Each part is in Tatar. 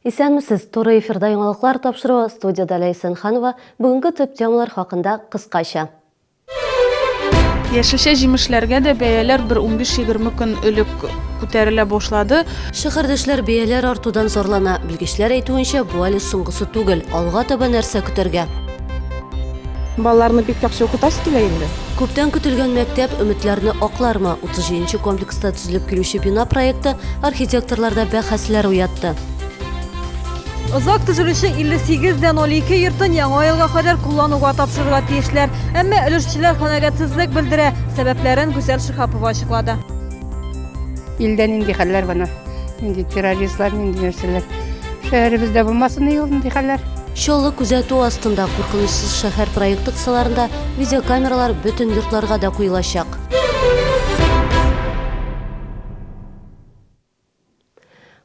Исәнмесез, туры эфирда яңалыклар тапшыруы, студиядә Ләйсән Ханова. Бүгенге төп темалар хакында кыскача. Яшелчә-җимешләргә дә бәяләр бер унбиш-егерме көн элек күтәрелә башлады. Шәһәрдәшләр бәяләр артудан зарлана. Белгечләр әйтүенчә, бу әле соңгысы түгел. Алга таба нәрсә көтәргә? Балаларны бик яхшы укытасы килә инде. Күптән көтелгән мәктәп өметләрне аклармы? 37 нче комплекста төзелеп килүче бина проекты архитекторларда бәхәсләр уятты. Озак төзелүче 58 дә 02 йортын яңа елга кадәр куллануга тапшырырга тиешләр. Әмма өлешчеләр канәгатьсезлек белдерә. Сәбәпләрен Гүзәл Шиһапова ачыклады. Илдә нинди хәлләр бана? Нинди террористлар, нинди нәрсәләр. Шәһәребездә булмасын ул нинди хәлләр. Чаллы күзәтү астында куркынычсыз шәһәр проекты кысаларында видеокамералар бөтен йортларга да куелачак.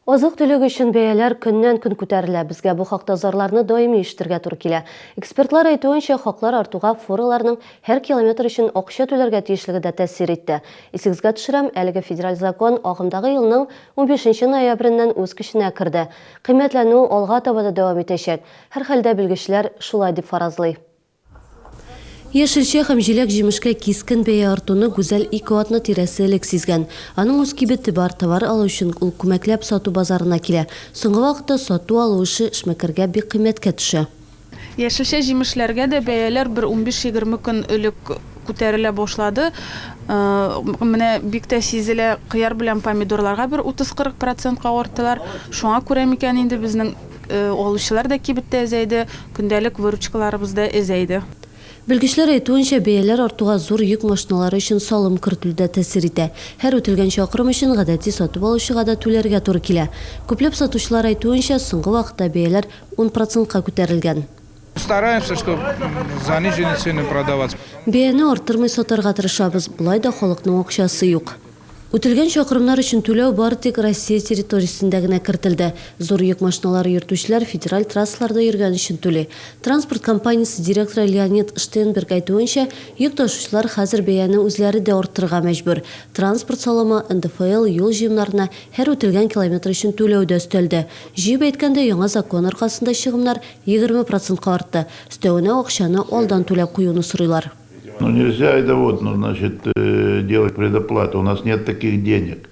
Азык-төлек өчен бәяләр көннән-көн күтәрелә. Безгә бу хакта зарларны даими ишетергә туры килә. Экспертлар әйтүенчә, хаклар артуга фураларның һәр километр өчен акча түләргә тиешлеге дә тәэсир итте. Исегезгә төшерәм, әлеге федераль закон агымдагы елның унбишенче ноябреннән үз көченә керде. Кыйммәтләнү алга таба да дәвам итәчәк. Һәрхәлдә белгечләр шулай дип фаразлый. Яшелчә һәм җиләк-җимешкә кискен бәя артуны Гүзәл ике атна тирәсе элек сизгән. Аның үз кибете бар, товар алу өчен ул күмәкләп сату базарына килә. Соңгы вакытта сату-алу эше эшмәкәргә бик кыйммәткә төшә. Яшелчә-җимешләргә дә бәяләр бер унбиш-егерме көн элек күтәрелә башлады. Менә бик тә сизелә, кыяр белән помидорларга бер 30-40 процентка арттылар. Шуңа күрә микән инде безнең алучылар да кибеттә әзәйде, көндәлек выручкаларыбыз да әзәйде. Белгечләр әйтүенчә, бәяләр артуга зур йөк машиналары өчен салым кертелү дә тәэсир итә. Һәр үтелгән чакрым өчен гадәти сатып алучыга да түләргә туры килә. Күпләп сатучылар әйтүенчә, соңгы вакытта бәяләр ун процентка күтәрелгән. Стараемся, чтоб заниженные цены продавать. Бәяне арттырмый сатарга тырышабыз, болай да халыкның акчасы юк. Үтелгән чакрымнар өчен түләү бары тик Россия территориясендә генә кертелде. Зур йөк машиналары йөртүчеләр федераль трассаларда йөргән өчен түли. Транспорт компаниясе директоры Леонид Штейнберг әйтүенчә, йөк ташучылар хәзер бәяне үзләре дә арттырырга мәҗбүр. Транспорт салымы, НДФЛ, юл җыемнарына һәр үтелгән километр өчен түләү дә өстәлде. Җыеп әйткәндә, яңа закон аркасында чыгымнар 20 процентка артты. Өстәвенә, акчаны алдан түләп куюны сорыйлар. Ну нельзя это вот, ну значит, делать предоплату, у нас нет таких денег.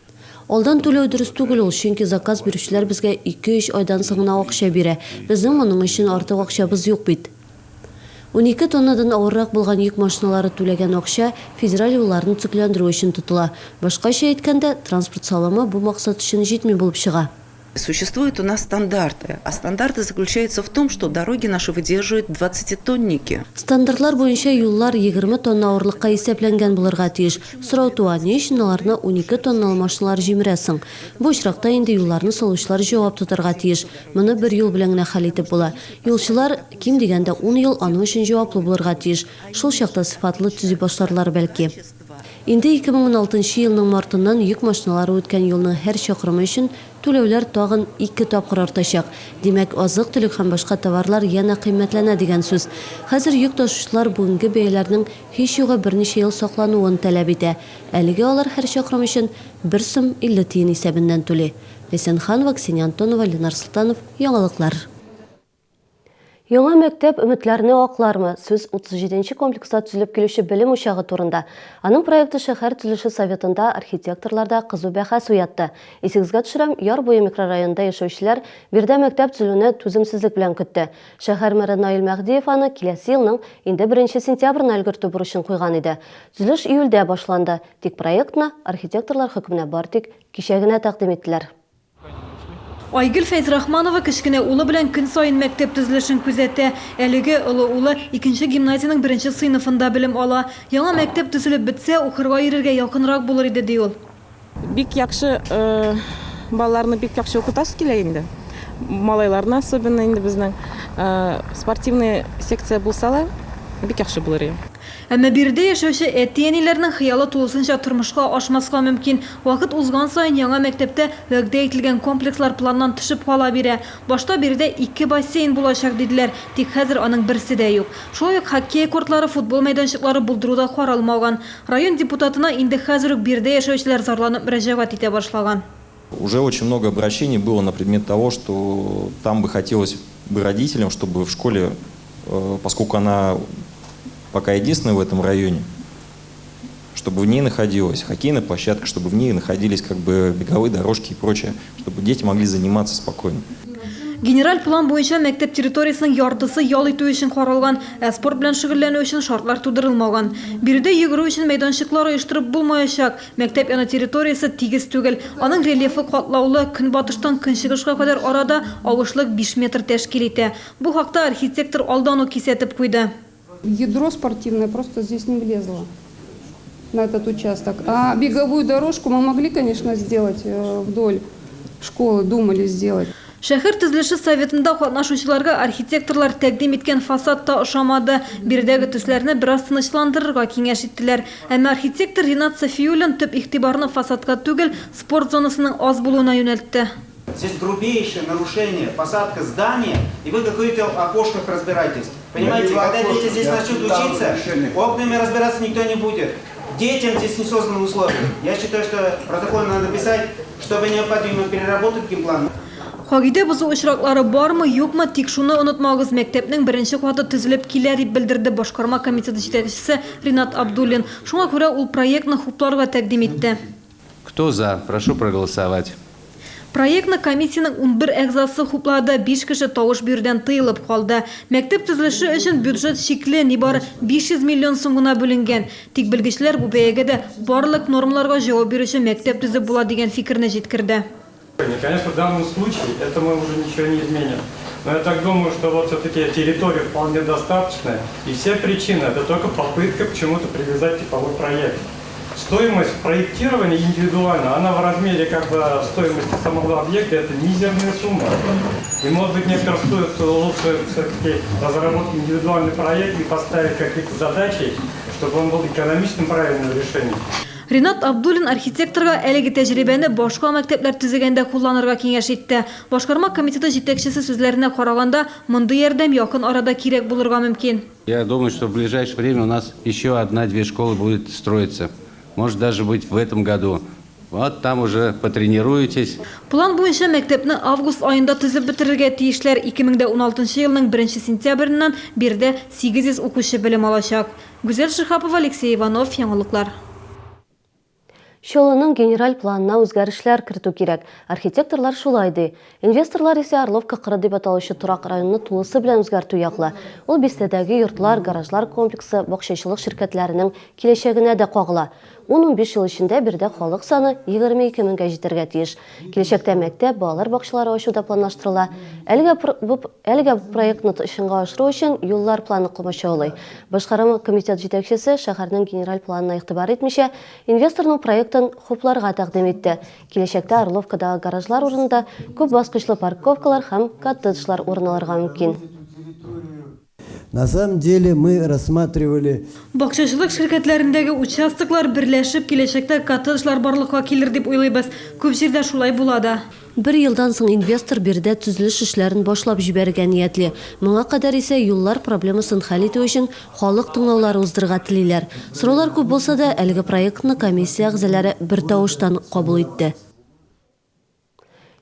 Алдан түләү дөрес түгел ул, чөнки заказ бирүчеләр безгә ике-өч айдан соң гына акча бирә. Безнең моның өчен артык акчабыз юк бит. 12 тоннадан авыррак булган йөк машиналары түләгән акча федераль юлларны төзекләндерү өчен тотыла. Башкача әйткәндә, транспорт салымы бу максат өчен җитми булып чыга. Существуют у нас стандарты, а стандарты заключаются в том, что дороги наши выдерживают двадцатитонники. Стандартлар буенча юллар 20 тонна авырлыкка исәпләнгән булырга тиеш. Сорау туа, ни өчен аларны 12 тонналы машиналар җимерә соң? Бу очракта инде юлларны салучылар җавап тотарга тиеш. Моны бер юл белән генә хәл итеп була. Юлчылар, ким дигәндә ун ел аның өчен җаваплы булырга тиеш. Шул чакта сыйфатлы төзи башларлар бәлки. Инде 2016 нчы елның мартыннан йөк машиналары үткән юлның һәр чакрымы өчен түләүләр тагын ике тапкыр артачак. Димәк, азык-төлек һәм башка товарлар янә кыйммәтләнә дигән сүз. Хәзер йөк ташучылар бүгенге бәяләрнең һич югы берничә ел саклануын таләп итә. Әлегә алар һәр чакрым өчен бер сум 50 тиен исәбеннән түли. Ләйсән Ханова, Ксения Антонова, Ленар Солтанов, Яңалыклар. Яңа мәктәп өметләрне аклармы? Сүз 37 нче комплекста төзелеп килүче белем учагы турында. Аның проекты шәһәр төзелеше советында архитекторларда кызу бәхәс уятты. Исегезгә төшерәм, Яр буе микрорайонында яшәүчеләр биредә мәктәп төзелүне түземсезлек белән көтте. Шәһәр мэры Наил Мәһдиев аны киләсе елның инде беренче сентябренә өлгертү бурычын куйган иде. Төзелеш июльдә башланды. Тик проектны архитекторлар хөкеменә бары тик кичә генә тәкъдим иттеләр. Айгөл Фәйзрахманова кечкенә улы белән көн саен мәктәп төзелешен күзәтә. Әлеге олы улы икенче гимназиянең беренче сыйныфында белем ала. Яңа мәктәп төзелеп бетсә, укырга йөрергә якынрак булыр иде, ди ул. Бик яхшы, балаларны бик яхшы укытасы килә инде. Малайларны особенно инде безнең. Спортивный секция булса ла, бик яхшы булыр иде. Әмма биредә яшәүче әти-әниләрнең хыялы тулысынча тормышка ашмаска мөмкин. Вакыт узган саен яңа мәктәптә вәгъдә ителгән комплекслар планнан төшеп кала бирә. Башта биредә ике бассейн булачак, диделәр, тик хәзер аның берсе дә юк. Шулай ук хоккей кортлары, футбол мәйданчыклары булдыру да каралмаган. Район депутатына инде хәзер үк биредә яшәүчеләр зарланып мөрәҗәгать итә башлаган. Уже очень много обращений было на предмет того, что там бы хотелось бы родителям, чтобы в школе, поскольку она пока единственная в этом районе, чтобы в ней находилась хоккейная площадка, чтобы в ней находились как бы беговые дорожки и прочее, чтобы дети могли заниматься спокойно. Генераль план буенча мәктәп территориясенең яртысы ял итү өчен каралган, ә спорт белән шөгыльләнү өчен шартлар тудырылмаган. Биредә йөгерү өчен мәйданчыклар оештырып булмаячак. Мәктәп яны территориясе тигез түгел. Аның рельефы катлаулы, көнбатыштан көнчыгышка кадәр арада авышлык 5 метр тәшкил итә. Бу хакта архитектор алдан ук кисәтеп куйды. Ядро спортивное просто здесь не влезло на этот участок. А беговую дорожку мы могли, конечно, сделать вдоль школы, думали сделать. Шәһәр төзелеше советында катнашучыларга архитекторлар тәкъдим иткән фасад та ошамады. Биредәге төсләрне бераз тынычландырырга киңәш иттеләр. Әмма архитектор Ринат Сафиуллин төп игътибарны фасадка түгел, спорт зонасының аз булуына юнәлтте. Здесь грубейшее нарушение, посадка здания, и вы какие-то окошках разбираетесь. Понимаете, когда дети здесь начнут учиться, окнами разбираться никто не будет. Детям здесь не созданы условия. Я считаю, что протокол надо писать, чтобы необходимо переработать генплан. Кагыйдә бозу очраклары бармы, юкмы, тик шуны онытмагыз, мәктәпнең беренче каты төзелеп килә, дип белдерде башкарма комитеты җитәкчесе Ринат Абдуллин. Шуңа күрә ул проектны хупларга тәкъдим итте. Кто за, прошу проголосовать. Проектны комиссиянең 11 әгъзасы хуплады, 5 кеше тавыш бирүдән тыелып калды. Мәктәп төзелеше өчен бюджет чикле, нибары 500 миллион сум гына бүленгән. Тик белгечләр бу бәягә дә барлык нормаларга җавап бирүче мәктәп төзеп була дигән фикерне җиткерде. Конечно, в данном случае это мы уже ничего не изменим. Но я так думаю, что вот все-таки территория вполне достаточная. И все причины – это только попытка почему-то привязать типовой проект. Стоимость проектирования индивидуально, она в размере как бы стоимости самого объекта, это мизерная сумма. И может быть некоторым стоит лучше все-таки разработать индивидуальный проект и поставить какие-то задачи, чтобы он был экономичным правильным решением. Ринат Абдуллин архитекторга әлеге тәҗрибәне башка мәктәпләр төзегәндә кулланырга киңәш итте. Башкарма комитеты җитәкчесе сүзләренә караганда, мондый ярдәм якын арада кирәк булырга мөмкин. Я думаю, что в ближайшее время у нас еще одна-две школы будет строиться. Может даже быть в этом году. Вот там уже потренируетесь. План буенча мәктәпне август аенда төзеп бетерергә тиешләр. 2016 елның 1 сентябреннән биредә 800 укучы белем алачак. Гүзәл Шиһапова, Алексей Иванов, Яңалыклар. Чаллының генераль планына үзгәрешләр кертү кирәк. Архитекторлар шулай ди. Инвесторлар исә Орловка кыры дип аталучы торак районны тулысы белән үзгәртү яклы. Ул бистәдәге йортлар, гаражлар комплексы, бакчачылык ширкәтләренең киләчәгенә дә кагыла. 10-15 ел эчендә биредә халык саны 22 меңгә җитәргә тиеш. Киләчәктә мәктәп, балалар бакчалары ачу да планлаштырыла. Әлегә бу әлегә бу проектны чынга ашыру өчен юллар планы комачаулый. Башкарма комитет җитәкчесе шәһәрнең генераль планына игътибар итмичә, инвесторның проектын хупларга тәкъдим итте. Киләчәктә Орловкадагы гаражлар урынында күп баскычлы парковкалар һәм коттеджлар урын алырга мөмкин. На самом деле мы рассматривали Бакчачылык ширкәтләрендәге участоклар берләшеп киләчәктә коттеджлар барлыкка килер дип уйлыйбыз. Күп җирдә шулай була да. Бер елдан соң инвестор биредә төзелеш эшләрен башлап җибәрергә ниятли. Моңа кадәр исә юллар проблемасын хәл итү өчен халык тыңлаулары уздырырга телиләр. Сораулар күп булса да, әлеге проектны комиссия әгъзалары бертавыштан кабул итте.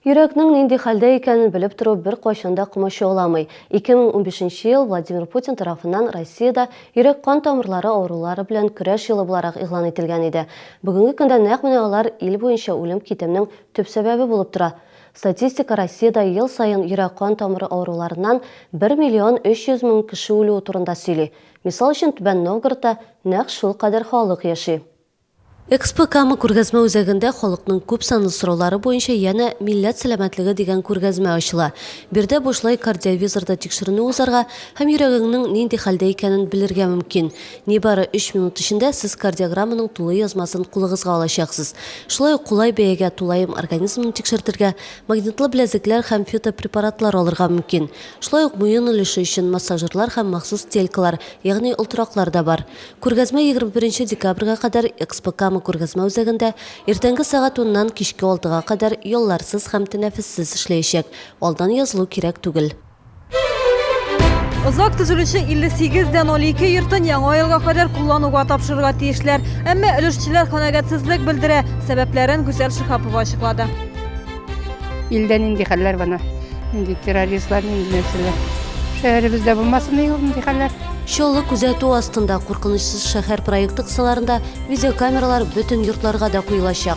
Йөрәкнең нинди хәлдә икәнен белеп тору беркайчан да комачауламый. 2015 ел Владимир Путин тарафыннан Россиядә йөрәк-кан тамырлары авырулары белән көрәш елы буларак игълан ителгән иде. Бүгенге көндә нәкъ менә алар ил буенча үлем-китемнең төп сәбәбе булып тора. Статистика Россиядә ел саен йөрәк-кан тамыры авыруларыннан 1 миллион 300 мең кеше үлүе турында сөйли. Мисал өчен, Түбән Новгородта нәкъ шулкадәр халык яши. Экспо Кама күргәзмә үзәгендә халыкның күп санлы сораулары буенча янә Милләт сәламәтлеге дигән күргәзмә ачыла. Биредә бушлай кардиовизорда тикшеренү узарга һәм йөрәгеңнең нинди хәлдә икәнен белергә мөмкин. Нибары өч минут эчендә сез кардиограмманың тулы язмасын кулыгызга алачаксыз. Шулай ук кулай бәягә тулаем организмны тикшертергә, магнитлы беләзекләр һәм фитопрепаратлар алырга мөмкин. Шулай ук муен өлеше өчен массажерлар һәм махсус стелькалар, ягъни олтыраклар да бар. Күргәзмә 21 декабрьгә кадәр Экспо Кама күргәзмә үзәгендә иртәнге сәгать уннан кичке алтыга кадәр ялларсыз һәм тәнәфессез эшләячәк. Алдан язылу кирәк түгел. Озак төзелүче 58 дә 02 йортын яңа елга кадәр куллануга тапшырырга тиешләр. Әмма өлешчеләр канәгатьсезлек белдерә. Сәбәпләрен Гүзәл Шиһапова ачыклады. Илдә нинди хәлләр бана, нинди террористлар, нинди нәрсәләр. Шәһәребездә булмасын ул нинди хәлләр. Чаллы күзәтү астында куркынычсыз шәһәр проекты кысаларында видеокамералар бөтен йортларга да куелачак.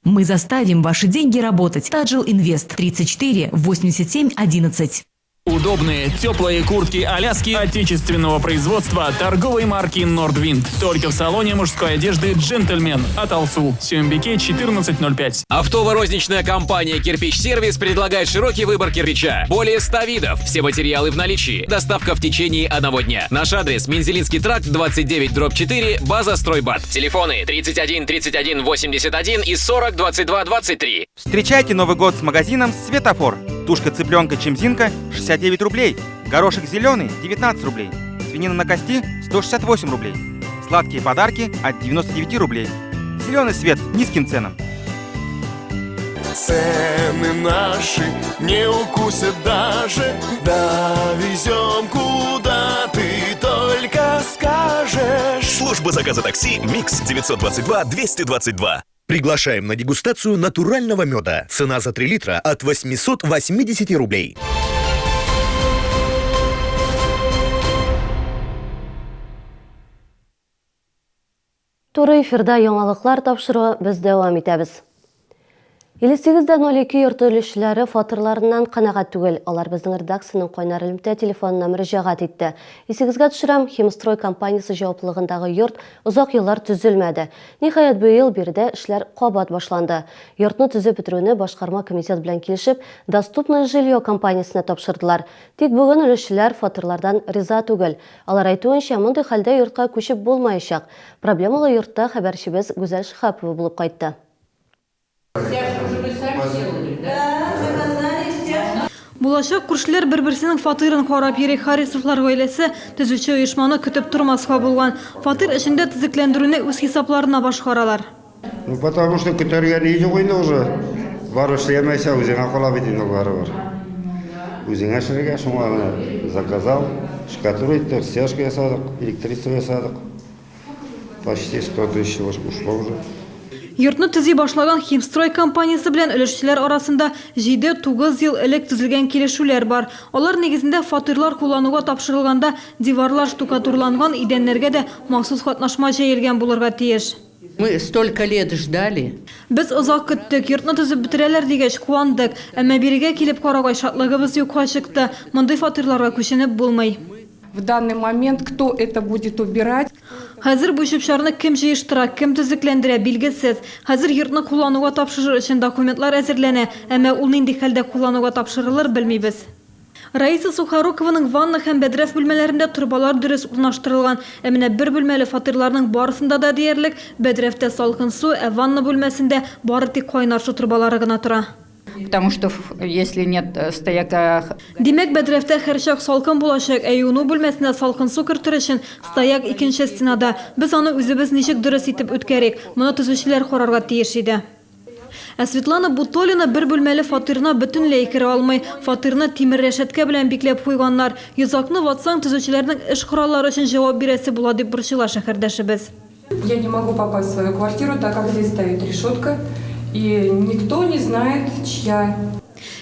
Мы заставим ваши деньги работать. Таджил Инвест 34 87 11. Удобные, теплые куртки Аляски отечественного производства торговой марки Nordwind. Только в салоне мужской одежды «Джентльмен» от Алсу. Сюмбике 14.05. Оптово-розничная компания «Кирпич Сервис» предлагает широкий выбор кирпича. Более 100 видов. Все материалы в наличии. Доставка в течение одного дня. Наш адрес – Мензелинский тракт, 29/4, база «Стройбат». Телефоны 31 31 81 и 40 22 23. Встречайте Новый год с магазином «Светофор». Тушка цыпленка «Чемзинка» 69 рублей. Горошек зеленый 19 рублей. Свинина на кости 168 рублей. Сладкие подарки от 99 рублей. Зеленый свет низким ценам. Цены наши не укусят даже. Довезем, куда ты только скажешь. Служба заказа такси «Микс» 922 222. Приглашаем на дегустацию натурального меда. Цена за 3 литра от 880 рублей. Туры эфирда яңалыклар тапшыруы без дәвам итәбез. 58,02 йорты өлешчеләре фатирларыннан канәгать түгел. Алар безнең редакциянең кайнар элемтә телефонына мөрәҗәгать итте. Исегезгә төшерәм, Химстрой компаниясе җаваплылыгындагы йорт озак еллар төзелмәде. Ниһаять, быел биредә эшләр кабат башланды. Йортны төзеп бетерүне башкарма комитет белән килешеп, Доступное жилье компаниясенә тапшырдылар. Тик бүген өлешчеләр фатирлардан риза түгел. Алар әйтүенчә, мондый хәлдә йортка күчеп булмаячак. Проблемалы йортта хәбәрчебез Гүзәл Шиһапова булып кайтты. Булачак күршеләр бер-берсенең фатирын карап йөри. Харисовлар гаиләсе төзүче оешманы көтеп тормаска булган. Фатир эчендә төзекләндерүне үз хисапларына башкаралар. Ну, потому что көтәргә ни юк инде уже. Бар эшләмәсә, үзеңә кала бит инде барыбер. Үзеңә эшләргә, шуңа менә заказал, штукатура иттек, стяжка ясадык, электричество ясадык. Почти 100 тысяч ушло уже. Йортны төзи башлаган Химстрой компаниясе белән өлешчеләр арасында 7-9 ел элек төзелгән килешүләр бар. Алар нигезендә фатирлар куллануга тапшырылганда диварлар штукатурланган, идәннәргә дә махсус катнашма җәелгән булырга тиеш. Мы столько лет ждали. Без озак көттек, йортны төзеп бетерәләр дигәч, куандык. Әмма бирегә килеп карагач, шатлыгыбыз юкка чыкты. Мондый фатирларга күченеп булмый. В данный момент кто это будет убирать? Хәзер бу чүп-чарны кем җыештыра, кем төзекләндерә, билгесез. Хәзер йортны куллануга тапшырыр өчен документлар әзерләнә, әмма ул нинди хәлдә куллануга тапшырылыр, белмибез. Раиса Сухорукованың ванна һәм бәдрәф бүлмәләрендә торбалар дөрес урнаштырылган. Ә менә бер бүлмәле фатирларның барысында да диярлек бәдрәфтә салкын су, ә ванна бүлмәсендә бары тик кайнар су торбалары гына тора. Потому что если нет стояка... Димәк, бәдрәфтә һәрчак салкын булачак, ә юыну бүлмәсенә салкын су кертер өчен стояк икенче стенада. Без аны үзебез ничек дөрес итеп үткәрик? Моны төзүчеләр карарга тиеш иде. Ә Светлана Бутолина бер бүлмәле фатирына бөтенләй керә алмый. Фатирны тимер рәшәткә белән бикләп куйганнар. Йозакны ватсаң, төзүчеләрнең эш кораллары өчен җавап бирәсе була, дип борчыла шәһәрдәшебез. Я не могу попасть в свою квартиру, так как здесь стоит решетка, и никто не знает, чья.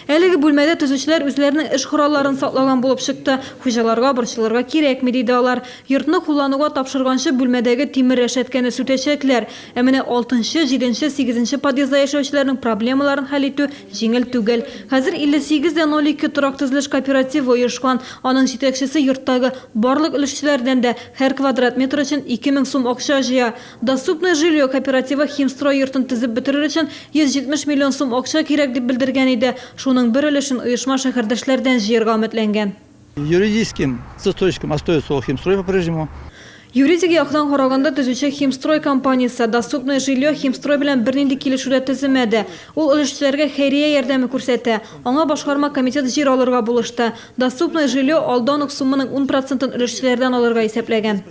Әлеге бүлмәдә төзүчеләр үзләренең эш коралларын саклаган булып чыкты. Хуҗаларга борчылырга кирәкми, диде алар. Йортны куллануга тапшырганчы бүлмәдәге тимер рәшәткәне сүтәчәкләр. Ә менә алтынчы, җиденче, сигезенче подъездда яшәүчеләрнең проблемаларын хәл итү җиңел түгел. Хәзер 58,02 торак төзелеш кооперативы оешкан. Аның җитәкчесе йорттагы барлык өлешчеләрдән дә һәр квадрат метр өчен 2000 сум акча җыя. Доступное жилье кооперативы Химстрой йортын төзеп бетерер өчен 170 миллион сум акча кирәк дип белдергән иде. Шуның бер өлешен оешма шәһәрдәшләрдән җыярга өметләнгән. Юридическим застройщиком остается Химстрой по-прежнему. Юридик яктан караганда төзүче Химстрой компаниясе Доступное жилье Химстрой белән бернинди килешү дә төземәде. Ул өлешчеләргә хәйрия ярдәме күрсәтә. Аңа башкарма комитет җир алырга булышты. Доступное жилье алдан ук сумманың 10 процентын өлешчеләрдән алырга исәпләгән.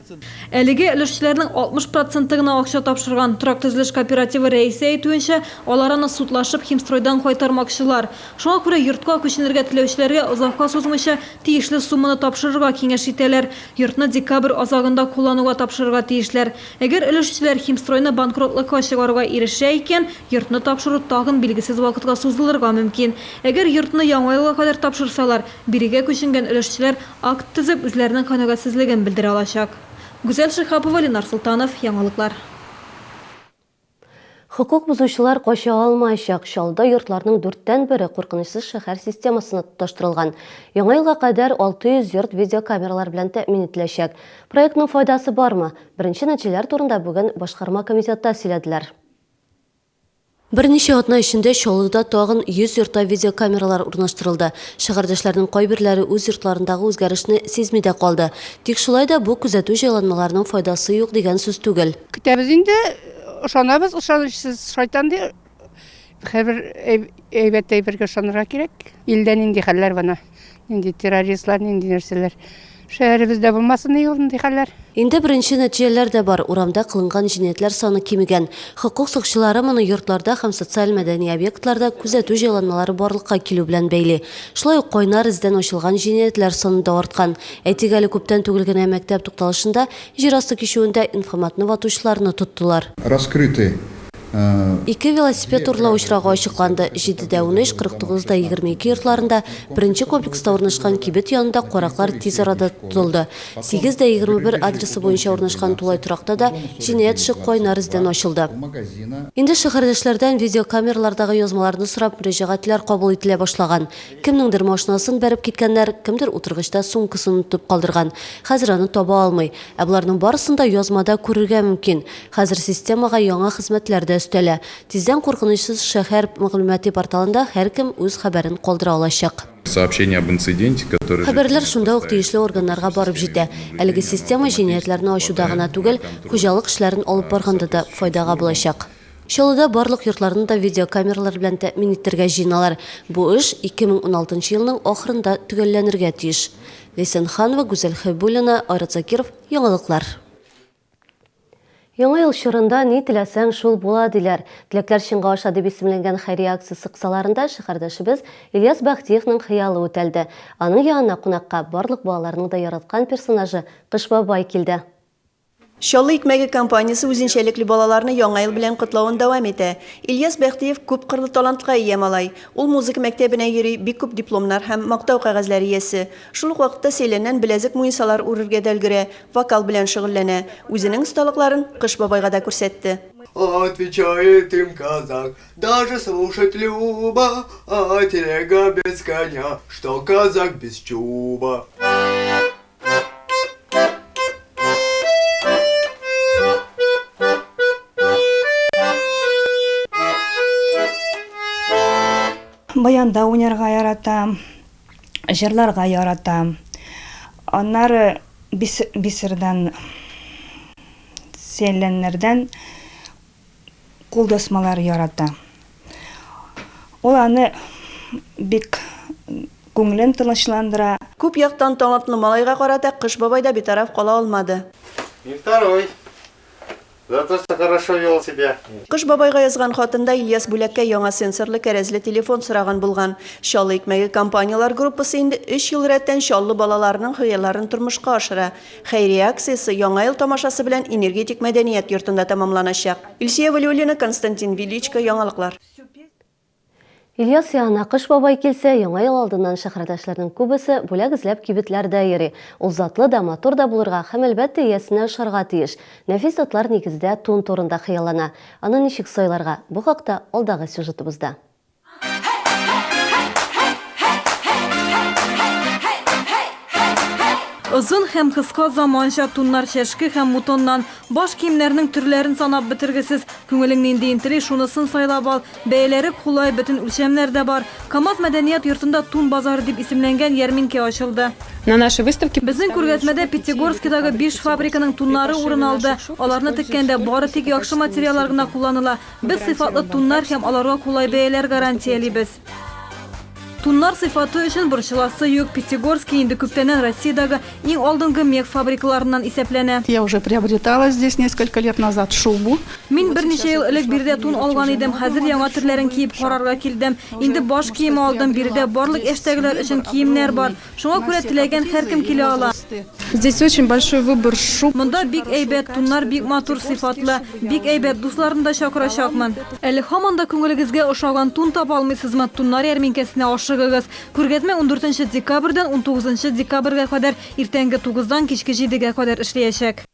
Әлегә өлешчеләрнең 60 проценты гына акча тапшырган. Торак төзелеш кооперативы рәисе әйтүенчә, алар аны судлашып Химстройдан кайтармакчылар. Шуңа күрә йортка күченергә теләүчеләргә озакка сузмыйча тиешле сумманы тапшырырга киңәш итәләр. Йортны декабрь азагында кулланырга куллануга тапшырырга тиешләр. Әгәр өлешчеләр Химстройны банкротлыкка чыгаруга ирешә икән, йортны тапшыру тагын билгесез вакытка сузылырга мөмкин. Әгәр йортны Яңа елга кадәр тапшырсалар, бирегә күченгән өлешчеләр акт төзеп, үзләренең канәгатьсезлеген белдерә алачак. Гүзәл Шиһапова, Ленар Солтанов, Яңалыклар. Хокук бозучылар кача алмаячак. Чаллыда йортларның дүрттән бере куркынычсыз шәһәр системасына тоташтырылган. Яңа елга кадәр 600 йорт видеокамералар белән тәэмин ителәчәк. Проектның файдасы бармы? Беренче нәтиҗәләр турында бүген башкарма комитетта сөйләделәр. Берничә атна эчендә Чаллыда тагын 100 йортта видеокамералар урнаштырылды. Шәһәрдәшләрнең кайберләре үз йортларындагы үзгәрешне сизми дә калды. Тик шулай да бу күзәтү җайланмаларының файдасы юк дигән сүз түгел. Көтәбез инде, ышанабыз, ышанычсыз шайтан ди. Һәрбер әйбәт әйбергә ышанырга кирәк. Илдә нинди хәлләр бана, нинди террористлар, нинди нәрсәләр. Шәһәребездә булмасын и ул мондый хәлләр. Инде беренче нәтиҗәләр дә бар, урамда кылынган җинаятьләр саны кимегән. Хокук сакчылары моны йортларда һәм социаль-мәдәни объектларда күзәтү җайланмалары барлыкка килү белән бәйли. Шулай ук кайнар эздән ачылган җинаятьләр саны да арткан. Әйтик, әле күптән түгел генә мәктәп тукталышында Җир асты кичүендә инфоматны ватучыларны тоттылар. Раскрыты. Ике велосипед урлау очрагы ачыкланды. Җидедә 13, 49 да 22 йортларында, беренче комплекста урнашкан кибет янында караклар тиз арада тотылды. 8 дә 21 адресы буенча урнашкан тулай торакта да җинаять эше кайнар эздән ачылды. Инде шәһәрдәшләрдән видеокамералардагы язмаларны сорап мөрәҗәгатьләр кабул ителә башлаган. Кемнеңдер машинасын бәреп киткәннәр, кемдер утыргычта сумкасын онытып калдырган. Хәзер аны таба алмый. Ә боларның барысын да язмада күрергә мөмкин. Хәзер системага яңа хезмәтләр дә өстәлә. Тиздән Куркынычсыз шәһәр мәгълүмати порталында һәркем үз хәбәрен калдыра алачак. Сообщение об инциденте, который. Хәбәрләр шунда ук тиешле органнарга барып җитә. Әлеге система җинаятьләрне ачуда гына түгел, хуҗалык эшләрен алып барганда да файдага булачак. Чаллыда барлык йортларны да видеокамералар белән тәэмин итәргә җыеналар. Бу эш 2016 елның ахырында төгәлләнергә тиеш. Ләйсән Ханова, Гүзәл Хәйбуллина, Айрат Закиров, Яңалыклар. Яңа ел чорында ни теләсәң, шул була, диләр. Теләкләр чынга аша дип исемләнгән хәйрия акциясе кысаларында шәһәрдәшебез Ильяс Бәхтиевның хыялы үтәлде. Аның янына кунакка барлык балаларның да яраткан персонажы Кыш бабай килде. Чаллы икмәге компаниясе үзенчәлекле балаларны Яңа ел белән котлавын дәвам итә. Ильяс Бәхтиев күпкырлы талантка ия малай. Ул музыка мәктәбенә йөри, бик күп дипломнар һәм мактау кәгазьләре иясе. Шул ук вакытта сәйләннән беләзек-муенсалар үрергә дә өлгерә, вокал белән шөгыльләнә. Үзенең осталыкларын Кыш бабайга да күрсәтте. Отвечает им казак, даже слушать любо, а телега без коня, что казак без чуба. Баянда уйнарга яратам, җырларга яратам. Аннары бисердан, сәйләннәрдән Кул тасмалары ярата. Ул аны бик күңелен тынычландыра. Күп яктан талантлы малайга карата Кыш бабай да битараф кала алмады. И второй. За то, что хорошо вел себя. Кыш бабайга язган хатында Ильяс бүләккә яңа сенсорлы кәрәзле телефон сораган булган. Чаллы икмәге компанияләр группасы инде өч ел рәттән Чаллы балаларының хыялларын тормышка ашыра. Хәйрия акциясе Яңа ел тамашасы белән Энергетик мәдәният йортында тәмамланачак. Илсөя Вәлиуллина, Константин Величко, Яңалыклар. Ильяс янына Кыш бабай килсә, Яңа ел алдыннан шәһәрдәшләрнең күбесе бүләк эзләп кибетләрдә йөри. Ул затлы да, матур да булырга һәм, әлбәттә, иясенә ошарга тиеш. Нәфис затлар нигездә тун турында хыяллана. Аны ничек сайларга? Бу хакта алдагы сюжетыбызда. Озын һәм кыска заманча туннар чәшке һәм мутоннан. Баш киемнәрнең төрләрен санап бетергесез. Күңелең ниндиен тели, шунысын сайлап ал. Бәяләре кулай, бөтен үлчәмнәр дә бар. КАМАЗ мәдәният йортында Тун базары дип исемләнгән ярминкә ачылды. На нашей выставке Безнең күргәзмәдә Пятигорскидагы биш фабриканың туннары урын алды. Аларны теккәндә бары тик яхшы материаллар гына кулланыла. Без сыйфатлы туннар һәм аларга кулай бәяләр гарантиялибез. Туннар сыйфаты өчен борчыласы юк, Пятигорский инде күптәннән Россиядәге иң алдынгы мех фабрикаларыннан исәпләнә. Я уже приобретала здесь несколько лет назад шубу. Мин берничә ел элек биредә тун алган идем, хәзер яңа төрләрен киеп карарга килдем. Инде баш киеме алдым, биредә барлык яшьтәгеләр өчен киемнәр бар. Шуңа күрә теләгән һәркем килә ала. чистые. Здесь очень большой выбор шуб. Монда бик әйбәт, туннар бик матур, сыйфатлы. Бик әйбәт, дусларны да чакырачакмын. Әле һаман да күңелегезгә ошаган тун таба алмыйсызмы? Туннар ярминкәсенә ашыгыгыз. Күргәзмә ундүртенче декабрьдән унтугызынчы декабрьгә кадәр иртәнге тугыздан кичке җидегә кадәр эшләячәк.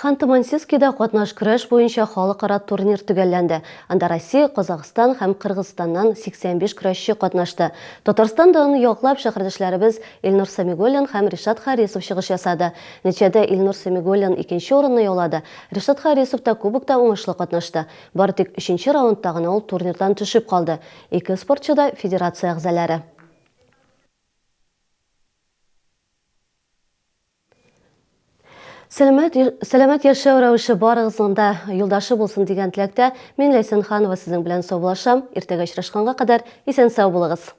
Ханты-Мансийскида катнаш көрәш буенча халыкара турнир төгәлләнде. Анда Россия, Казахстан һәм Кыргызстаннан 85 көрәшче катнашты. Татарстан данын яклап шәһәрдәшләребез Илнур Сәмигуллин һәм Ришат Харисов чыгыш ясады. Нәтиҗәдә Илнур Сәмигуллин икенче урынны яулады. Ришат Харисов та кубокта уңышлы катнашты. Бары тик өченче раундта гына ул турнирдан төшеп калды. Ике спортчы да федерация әгъзалары. Сәламәт, сәламәт яшәү рәвеше барыгызның да юлдашы булсын дигән теләктә, мин Ләйсән Ханова сезнең белән саубуллашам. Иртәгә очрашканга кадәр исән-сау булыгыз.